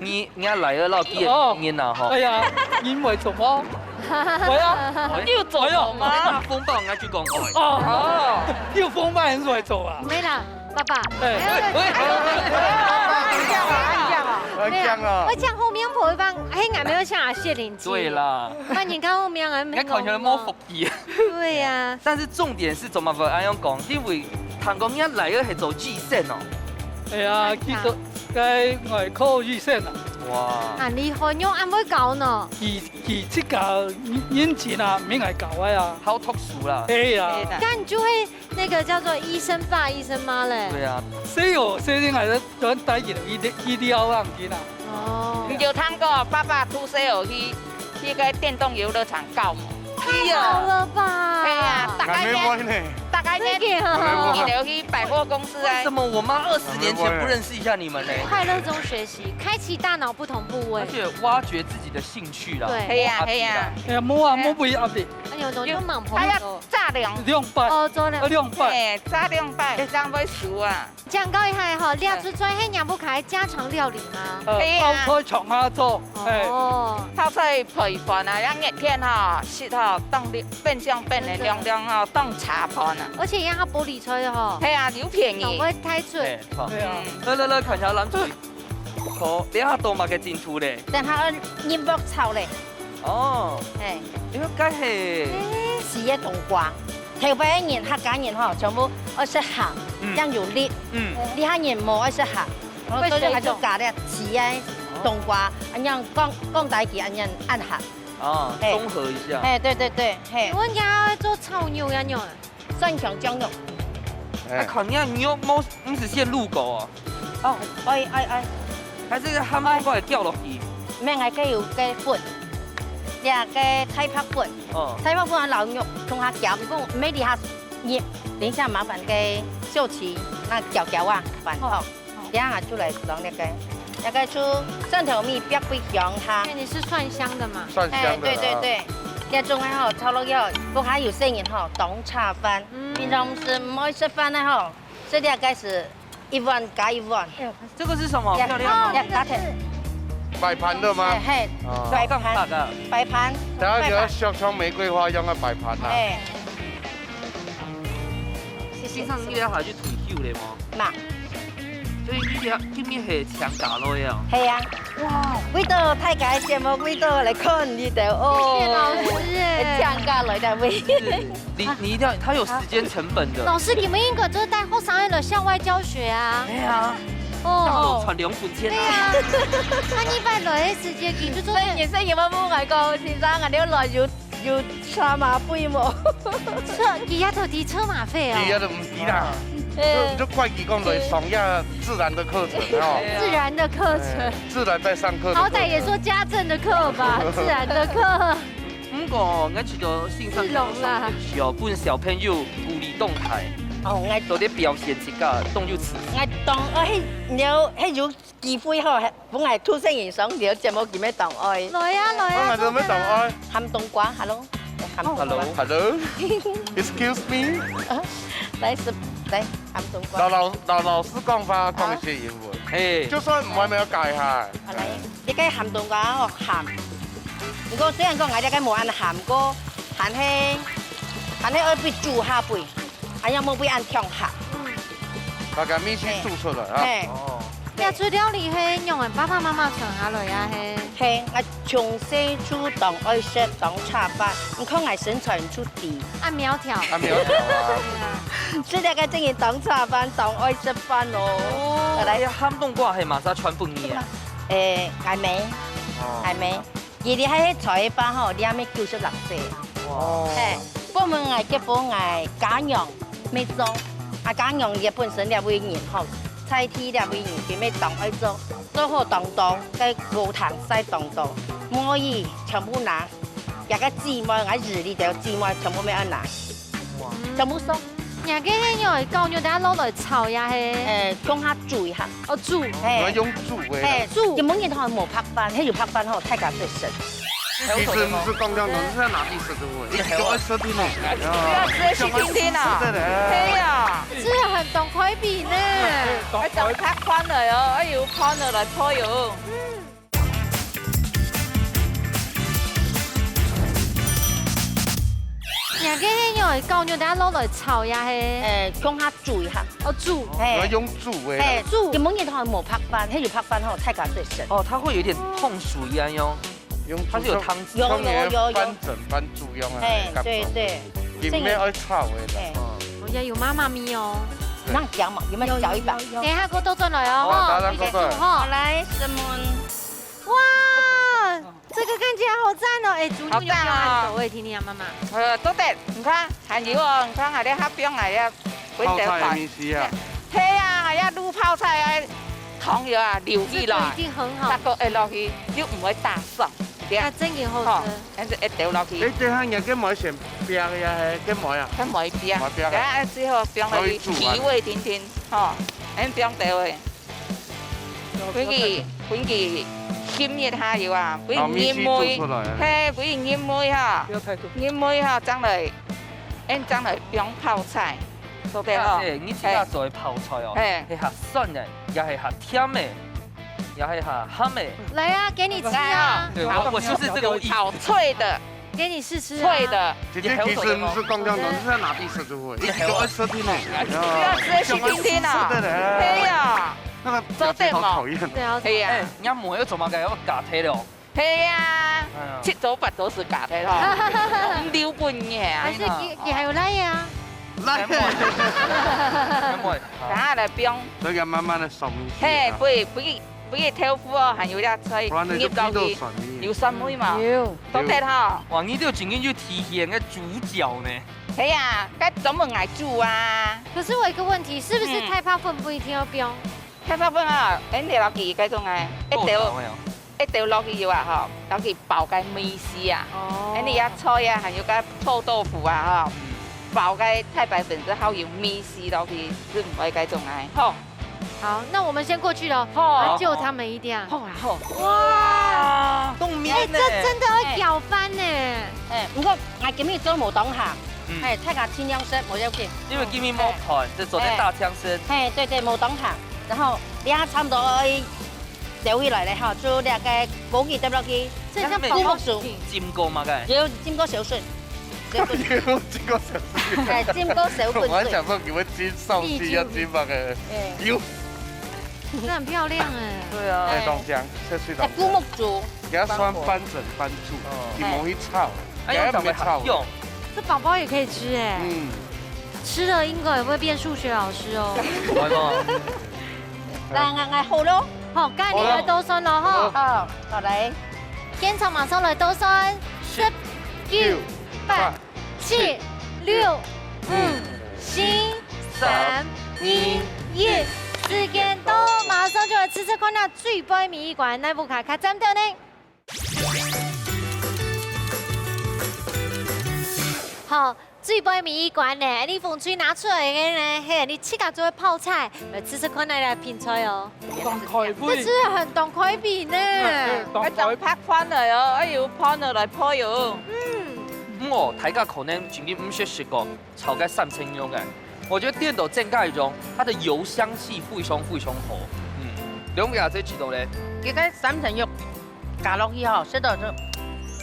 你，你愛來了，老弟，哦。人啊，吼。哎呀，人會做麼？哎呀，又做麼？哎呀，風暴人家去講，哦。哦，又風暴人會做啊？沒啦，爸爸。哎。還有個，喂，還有個，喂，喂，喂，喂，喂，喂，喂，喂，喂，講啊，講啊。沒有，講啊。我講後面婆一般，哎，俺沒有像啊，謝玲姐。對啦。那你看後面啊，沒有。你看起來沒福 氣。對呀。但是重點係做麼个恁樣講？因為聽講你來个係做醫生哦。哎呀，去做該外科醫生啊。哇。恁厲害，仰恁會教呢？佢，佢自家認真啊，毋愛教个啊。好讀書啦。係啊。係啦。該你就會那個叫做醫生爸、醫生媽嘞。對啊。所以我最近還在專帶佢的醫，醫療上去啦。哦。你有聽過爸爸出生有去 去該電動遊樂場搞。太好了吧？哎呀，大概呢，還沒歪呢。大概呢，真的啊。你就去百貨公司啊。為什麼我媽二十年前不認識一下你們呢？快樂中學習，開啟大腦不同部位。而且挖掘自己的興趣啦，對。係啊，係啊。哎呀，無啊，無不壓力。哎呦，怎麼就猛朋友？哎呀，炸兩。兩擺。哦，做兩。啊，兩擺。哎，炸兩擺，哎，這樣會輸啊。 請教一下吼，這出菜係若屋下个家常料理嗎？呃，對啊。泡菜常下做，哎。哦。泡菜配飯啊，這熱天吼，食吼，當涼，冰箱冰个涼涼吼，當茶飯啊。而且也較玻璃菜吼。係啊，又便宜。當會太出。哎，好。對啊。嗯。來來來，看一下藍隊。好，這下到麼个進度咧？等下愛入鑊炒咧。 哦。嘿。因為該係，係个冬瓜。頭擺个人，客家人吼，全部愛食鹹，嗯。正有力。嗯。這下人無愛食鹹，然後所以佢就加點芫个冬瓜，恁樣講，講大家恁樣恁鹹。哦，嘿。綜合一下。嘿，對對對，嘿。請問你愛做炒肉呀，肉啊？ 蒜香醬肉。哎。啊，看你个肉無，毋係先滷過哦？哦，愛愛愛，還係鹹冬瓜會攪落去？毋免，愛該有該粉，這个菜白粉，哦，菜白粉摎肉共下攪，毋過毋免這下入，等一下麻煩該秀琪那攪攪啊，飯後，哦，等一下就來裝那個，那個就蒜頭米煸分香哈。哎，你是蒜香的嘛？蒜香的啊。哎，對對對，這種的吼，炒落去吼，屋下有細人吼，當恰飯，嗯，平常時毋愛食飯的吼，食這個係一碗加一碗。哎呦，這個是什麼？呀，漂亮哦。呀，拿鐵。擺盤的嗎？哎，嘿，哦，擺盤，大哥。擺盤，等下給它擺盤。像像玫瑰花一樣的擺盤啊。哎。謝謝。先生，你這下就退休了嗎？嘛。所以你這今年係請假了呀？係啊。哇。為到大家个節目，為到來看你兜哦。謝謝老師哎。請假來單位。是。 你，你一定要，它有時間成本的。老師，你們應該就是帶學生來校外教學啊。對啊。哦。要有傳兩分錢啊。對啊。那你擺來个時間，你就做，所以你，所以你們問𠊎講，先生啊，你來有，有車馬費無？車，佢也都知車馬費哦。佢也都毋知啦。嗯。就，就怪佢講來上一下自然的課程哦。自然的課程。哎，自然在上課的課程。好歹也說家政的課吧，自然的課。 毋過，𠊎覺得先生有上電視哦，分小朋友鼓勵動態，哦，𠊎，做得表現自家，當有自信。𠊎當愛，有，係有機會吼，分𠊎出聲音上了節目，佢乜當愛。來啊，來啊，當然都乜當愛。鹹冬瓜，hello，鹹冬瓜。Hello。Hello。Excuse me。來，是，來，鹹冬瓜。老，老，老，老師講話，講一些英文。啊。嘿。就算毋愛，乜愛改下。啊，來。 這个鹹冬瓜哦，鹹。毋過雖然講𠊎這个無恁鹹，毋過還係，還係愛分煮下分，恁樣無分恁暢下。嗯。把該味緒煮出來啊。嘿。哦。這出料理係仰般爸爸媽媽傳下來啊，係？嘿，𠊎從細就當愛食當恰飯，你看𠊎身材就知。恁苗條。恁苗條啊。對啊。食這个正經當恰飯，當愛食飯哦。哦。來。哎呀，鹹冬瓜係麼儕傳分你啊？ 誒，𠊎姆，哦。𠊎姆，佢這下在台北吼，這下乜九十六歲。哇。嘿，本來𠊎結婚，𠊎家娘乜做，啊，家娘佢本身這位人吼，在地這位人，佢乜當愛做，做好當多，該禾埕曬當多，無佢全部拿，這个姊妹，𠊎姨這兜姊妹全部乜愛拿。 哇。全部熟。若个係用絞肉，等下落來炒也係？誒，共下煮一下。哦，煮。嘿。愛用煮个啦。嘿，煮。有無人吼無白飯，係有白飯吼，大家最省。其實毋係講這樣，係在哪裡食都會，一定愛食的呢。不要吃去聽聽啊。是的呢。對呀。這很懂開比呢。哎，當白飯了喲，哎，有飯了來泡喲。嗯。 若个係用絞肉，等下落來炒也係？誒，共下煮一下。哦，煮。嘿。愛用煮个啦。嘿，煮。有無人吼無白飯，係有白飯吼，大家最省。哦，它會有點碰水一樣喲。用煮，它是有湯汁。有，有，有，有。像你的翻蒸、翻煮一樣啊，嘿，感覺。對，對。裡面愛炒的啦。嘿。哦。哦，也有媽媽咪哦。那攪嘛，有沒有攪一把？有，有，有，有。等一下，給我倒轉來哦。好，大家倒轉來。哦。好，來，Simon。哇！ 這個看起來好讚哦！哎，豬肉有沒有很多？好讚哦。我也聽聽啊，媽媽。呃，都得，你看，還有哦，你看，還有較放啊，還有泡菜的味緒啊。對啊，還有滷泡菜啊，糖油啊，流起來，這個一定很好。再過下落去，又毋會打爽，對啊。那真有好吃。吼，但是一丟落去。哎，等下，你這個梅先煸呀，嘿，這梅啊。這梅煸，梅煸啊。等下最後放落去，可以煮啊。提味定定，吼，恁放兜誒。 分佢，分佢浸一下油啊，分佢入味，哦，味緒煮出來啊。嘿，分佢入味哈，不要太多。入味哈，正來，恁正來放泡菜，對不對吼？哎，你自家做个泡菜哦，嘿。係較酸个，也係較甜个，也係較鹹个。來啊，給你吃啊。來啊。對，我，我就是這個意思。炒脆的。 給你試吃啊。脆的。姐姐，其實毋係講這樣的，你在哪裡食就會，一定愛食的呢。不要吃去聽聽啊。是的呢。對呀。那個表情好討厭。做得嘛。對啊。對呀。哎，人家梅要做麼个？要嫁忒了哦。對呀。哎呀。七早八早就嫁忒了，留分你啊。還是佢，佢還有來呀？來。等下來放。所以要慢慢的熟一些啊。嘿，對，不要 不過豆腐哦，還有這菜，不然呢，入落去，就變到蒜味。有蒜味嘛？有。做得吼。哇，你這正經就體現个主角呢。係啊，該專門愛煮啊。可是我有一個問題，是不是，嗯，太白粉不一定要放？茄苳粉啊，恁樣落去該種啊，一兜，一兜落去有啊吼，落去爆該味緒啊。哦。恁樣啊菜啊，還有該臭豆腐啊吼，爆該太白粉之後有味緒落去，係毋會該種啊，吼。好，那我們先過去了，好。來救他們一下。好啊，好。哇，凍麵呢。哎，這真的會攪翻呢。哎，毋過，𠊎今日做無當下，嗯。哎，大家盡量食，無要緊。因為今日無飯，就做得大強身。哎，對對，無當下。然後，這下差不多愛收起來了哈，就這個枸杞跌落去，這像寶寶食品。浸過嘛，該？有浸過小水，小水。有浸過小水。哎，浸過小滾水。我還想說你們浸上去要浸那個，哎。有。這很漂亮哎。對啊。哎，當香，這水當香。哎，古木竹。 佢愛算翻蒸翻煮，哦。佢無去炒，哎，佢毋會炒。用。這寶寶也可以吃哎。嗯。吃了應該也會變數學老師哦。會嗎？來，來，來，好咯。好，該你來倒算咯吼。好，好，來。現場馬上來倒算，十、九、八、七、六、五、四、三、二、一，時間到，馬上就來試試看啊，最尾尾一關，哪一步較較讚到呢？ 好，最尾尾一關呢，你紅隊拿出來个呢，係你自家做个泡菜，來試試看，來來品菜哦。當開胃。這真的很當開胃呢。哎，當開胃。哎，當白飯來哦，哎，有飯來來配哦。嗯。嗯哦，大家可能真經毋識食過炒个三層肉个，我覺得顛倒正該種，它的油香氣非常非常好。嗯，兩位阿姊知道咧？這個三層肉 加落去吼，食到就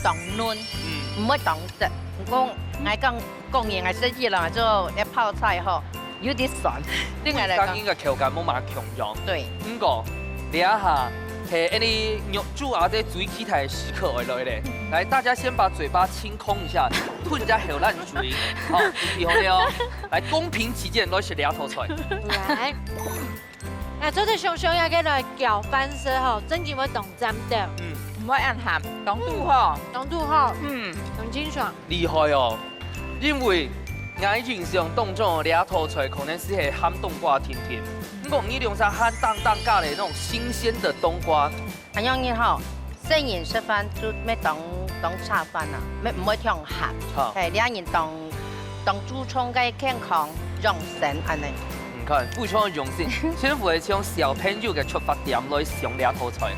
當嫩，嗯。毋會當澀。毋過𠊎講，講人𠊎食起來就該泡菜吼，有點酸，對𠊎來講。每個人个口感無麼共樣。對。毋過，這下係𠊎兜肉煮啊，這最期待个時刻愛來咧。來，大家先把嘴巴清空一下，吞一下口涎水，好，準備好了哦。來，公平起見，來食這道菜。來。 啊，做得想想愛个來攪拌食吼，正經會當讚个。嗯，毋會恁鹹，當堵好。當堵好，嗯。當清爽。厲害哦！因為𠊎印象當中，這道菜可能係鹹冬瓜定定，毋過你兩儕還當當加了那種新鮮的冬瓜。恁樣个吼，細人食飯就愛當，當恰飯啊，愛，毋會忒鹹。好。嘿，這人當，當注重个健康養生恁樣。 你看，非常用心，全部係從小朋友个出發點來想這道菜，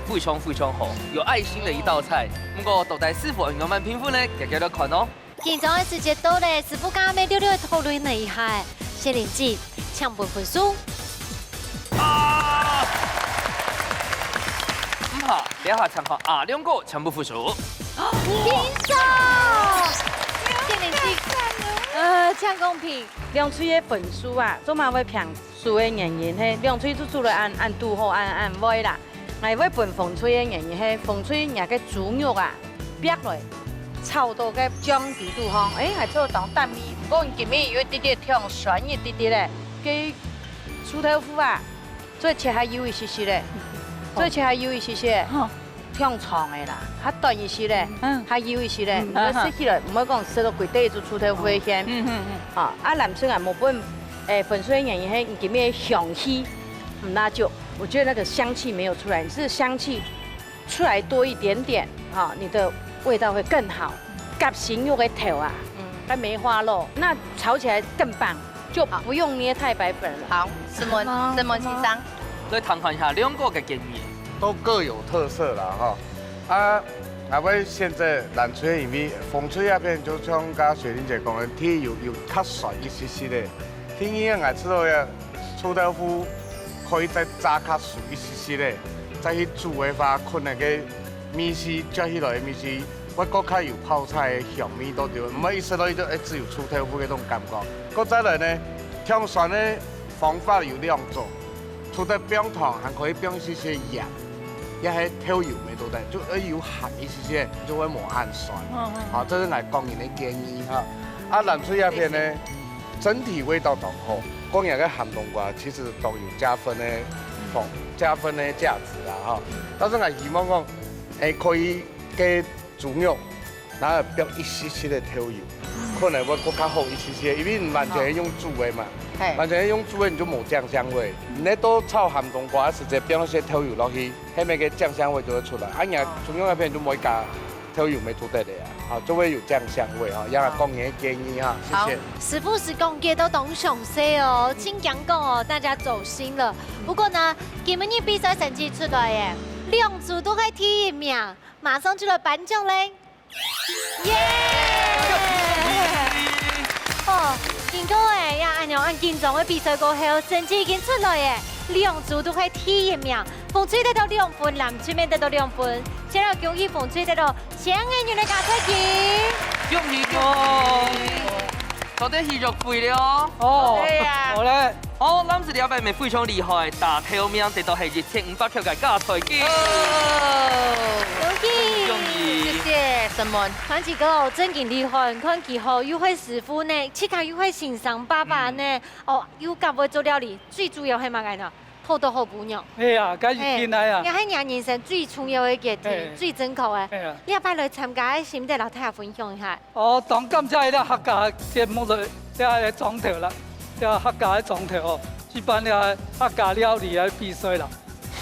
非常非常好，有愛心的一道菜。毋過到底師傅愛仰般評分呢？遽遽來看哦。緊張个時節到咧，師傅佮阿姆略略討論了一下，仙人掌，請分分數。啊！毋怕，這下請看阿亮哥請分分數。平手！仙人掌，呃，請公平。 兩隊个分數啊，做麼會平手个原因係兩隊就煮了恁，恁堵好，恁，恁會啦。𠊎會分紅隊个原因係紅隊若个豬肉啊，煏來炒到个醬底肚吼，誒，還做當淡味，毋過今日有一滴滴忒酸一滴滴咧，該臭豆腐啊，做切較幼一息息咧，做切較幼一息息。好。 忒長个啦，較短一息咧，嗯。較幼一息咧，嗯。毋會食起來，毋會講食到規塊就臭豆腐个香。嗯，嗯，嗯。啊，啊，藍隊啊，無分，誒，紅隊个原因係今日香氣毋罅足，我覺得那個香氣沒有出來，你是香氣出來多一點點，哈，你的味道會更好。夾心肉个頭啊，嗯。跟梅花肉，那炒起來更棒，就不用捏太白粉了。好，承蒙，好，承蒙先生。來談談一下兩個个建議。 都各有特色啦，哈。啊，𠊎會選擇藍隊，因為紅隊該片就像剛剛雪玲姐講个，佢有，有較酸一息息个。第二个，𠊎知道个臭豆腐可以再炸較熟一息息个，再去煮个話，可能个味緒，接起來个味緒，會閣較有泡菜个香味到底，毋會一食落去就，誒，只有臭豆腐个該種感覺。閣再來呢，忒酸个方法有兩種。 除了放糖，還可以放一些些鹽，也係豆油乜都得，就愛有鹹一些些，就會無恁酸。嗯，嗯。好，這是𠊎個人个建議哈。啊，藍隊該片呢，謝謝。整體味道當好，講這个鹹冬瓜其實都有加分个，嗯。加分个價值啦哈。但是𠊎希望講，誒，可以个豬肉，然後放一息息个豆油，可能會更加好一息息，因為你完全係用煮个嘛，嘿。完全係用煮个你就無醬香味。你愛到炒鹹冬瓜个時節，放一息豆油落去，該个醬香味就會出來。啊，你哦。中央該片就無加豆油，無就得了啊，好，就會有醬香味哈。這樣講你个建議哈，謝謝。好，師傅係講解到當詳細哦，盡驚講哦，大家走心了。不過呢，今日比賽成績出來耶，兩組都係第一名。 馬上就來頒獎咧！耶！哦，經過欸，呀，恁樣恁緊張个比賽過後，成績已經出來欸，兩組都係第一名。紅隊得到兩分，藍隊乜得到兩分。先來恭喜紅隊得到千個銀个加菜金。恭喜恭喜！好得去約會了哦。哦，對呀。好嘞。 哦，藍隊這擺乜非常厲害，打頭名得到係一千五百塊个加菜金。恭喜！恭喜！謝謝沈文。團結哥哦，真經厲害，你看佢吼，又係師傅呢，自家又係先生爸爸呢，哦，又恁會做料理，最主要係麼个呢？討到好餔娘。哎呀，該一定个啊。也係若人生最重要个決定，哎。最珍貴个。哎呀。你這擺來參加个心得，摎大家分享一下。 哦，當感謝這客家節目个這个莊頭啦，這客家个莊頭哦，舉辦這客家料理个比賽啦。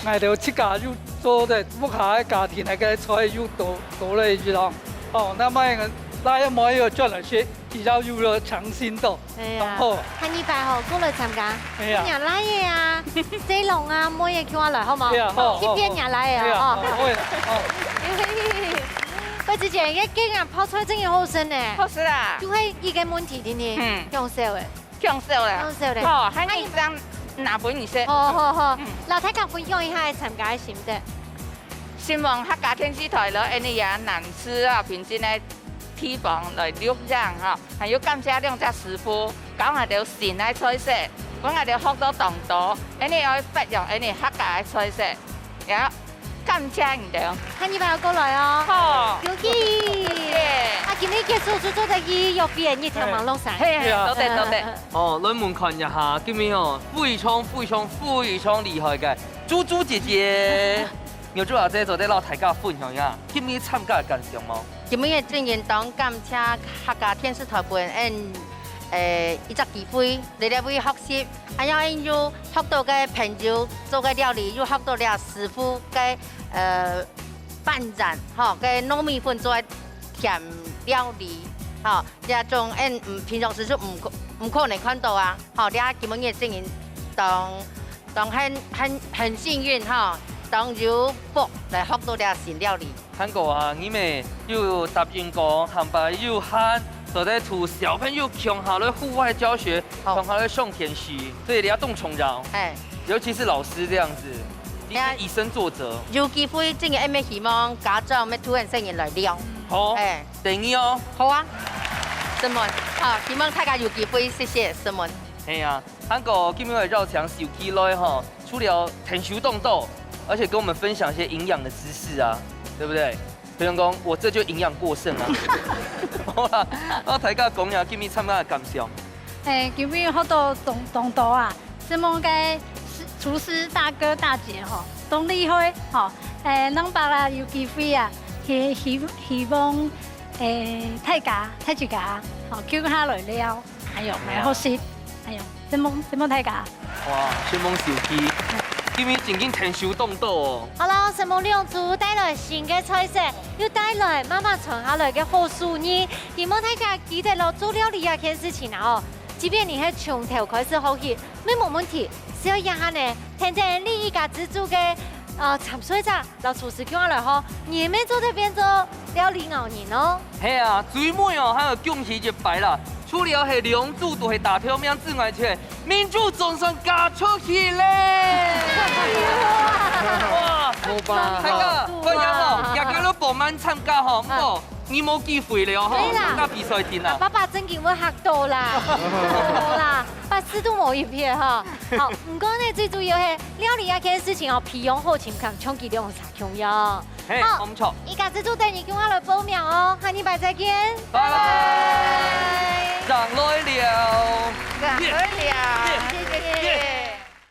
𠊎兜自家又做个屋下个家庭个菜又多多了一樣，哦，該麼个倈仔妹仔轉來食，比較有了強心到，哎呀，當好。下二擺吼，過來參加，哎呀。若倈仔啊，細郎啊，妹仔共下來好無？哎呀，好，好，一片若倈仔啊，哎呀，哦。好，好，好。 喂，之前个雞啊泡菜真个好食呢。好食啊。就係一個問題，定定，嗯。搶手欸。搶手了。搶手了。好，還有一張拿分你食。好，好，好。嗯。摎大家分享一下參加个心得。希望客家電視台咯，恁樣也能試啊，平時呢，地方來錄影哈，還有感謝兩隻師傅，教𠊎兜新个菜色，分𠊎兜學到當多，恁樣愛發揚恁樣客家个菜色，也 感謝你兜。下二擺愛過來哦。好。有機。謝謝。啊，今日結束就做得去約會，日頭吂落山。嘿，嘿，對啊。多謝，多謝。哦，來問看一下，今日哦，非常非常非常厲害个豬豬姐姐，牛豬阿姐做得摎大家分享一下，今日參加个感想無？今日真經當感謝客家電視台分𫣆，呃，一隻機會，來這位學習。 恁樣又學到个朋友做个料理，又學到這師傅个，呃，半斬，吼，个糯米粉做个甜料理，吼，這種，嗯，平常時就毋可，毋可能看到啊，吼，這今晡日正經當，當很，很，很幸運，吼，當有福來學到這新料理。 還過啊，你乜有答應講，下擺有閒，做得同小朋友共下來戶外教學，好。共下來上電視，所以你愛當重要。哎。尤其是老師這樣子，你哎呀，是以身作則。有機會，真个乜希望家長乜同𫣆細人來尞。好，哎。等你哦。好啊，承蒙。好，希望大家有機會，謝謝，承蒙。係啊，還過今日邀請小弟來吼， 除了𢯭手動作，而且跟我們分享一些營養的知識啊，對不對？比如講，我這就營養過剩啊。好啦，啊大家講一下今日參加个感想。欸，今日學到當，當多啊，承蒙該師，廚師大哥大姐吼，當厲害吼，欸，兩擺啊有機會啊，希，希，希望，欸，大家，大自家吼，共下來尞。 哎喲，蠻好食。哎喲，承蒙，承蒙大家。哇，承蒙小弟，今日正經𢯭手動作哦。好啦，承蒙兩組帶來新个菜色，又帶來媽媽傳下來个好手藝，希望大家記得咯，做料理這件事情啊哦，即便你係從頭開始學起，乜無問題，只要一下呢，跈等𫣆俚一家之煮个，呃，參賽者 摎廚師共下來吼，你乜做得變做料理𠢕人哦。係啊，最尾哦，還愛恭喜一擺啦！除了係兩組都係打頭名之外，這个明珠總算嫁出去咧！哇，好吧。大家，歡迎哦，大家都報名參加吼，毋過你無機會了吼，對啦。參加比賽定啦。爸爸正經會嚇到啦，無啦，八字都無一撇哈。好，毋過呢，最主要係料理這件事情哦，培養好情感，長期兩儕共樣。 嘿，好，無錯。一家之煮等你共下來報名哦，下禮拜再見，拜拜。拜拜。上來了。上來了。耶，耶，耶。